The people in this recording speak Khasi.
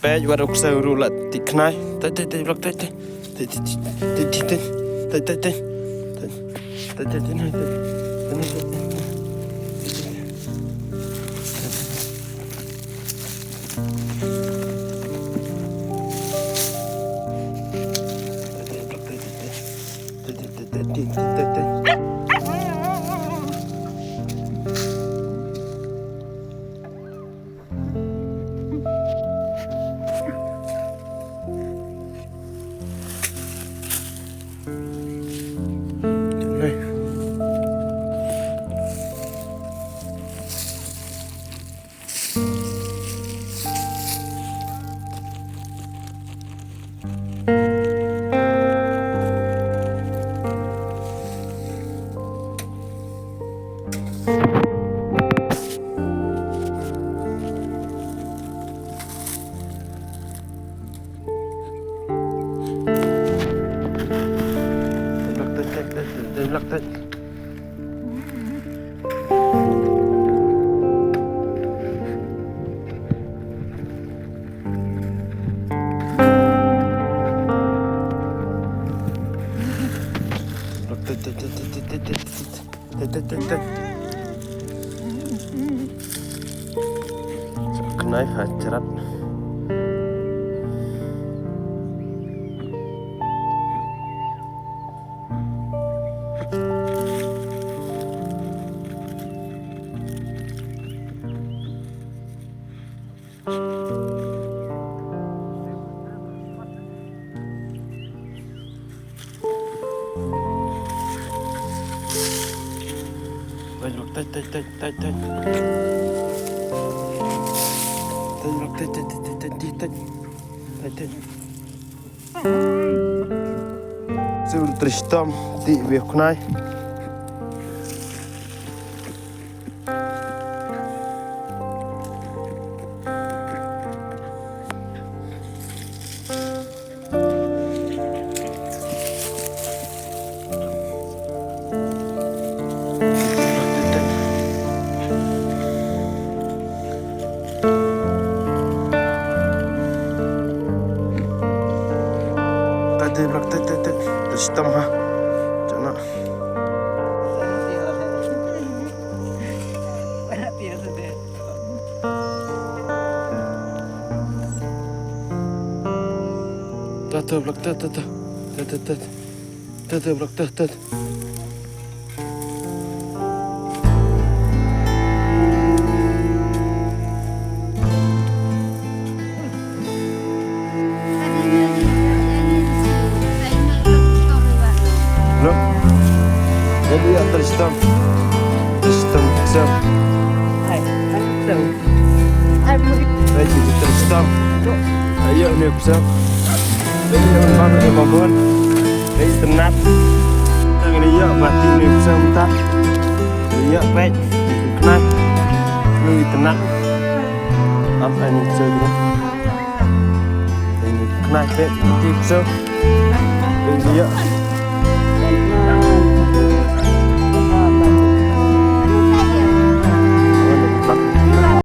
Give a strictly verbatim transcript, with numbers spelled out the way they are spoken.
Peit wat u ksew ruh la tih khnai. Tei, tei, tei, blak, tei, tei. Tei, tei, tei. Knife ha jrap. Tei, tei, tei, tei, tei. Tei, tei, tei, tei, tei. Tei, tei. Sur Tristan, tih wei khnai. Tei, tei, brak, tei, tei, tei. Tei, sitam ha. Jana. Tei, tei, brak, tei, tei, tei. Tei, tei, tei. Tei, tei, brak, tei, tei. Lo. Jadi ya, Tristan. Tristan, Tristan. Hai, Tristan. Hai, Tristan. Ayo, ni, Tristan. Ini yang mana, yang mana? Ini tenat. Tang ini ya, mati ni, Tristan, tak. Iya, peit. Khnai. Ni tenat. Apa ni, Tristan? Ini khnai, peit. Mati, Tristan. Ini ya.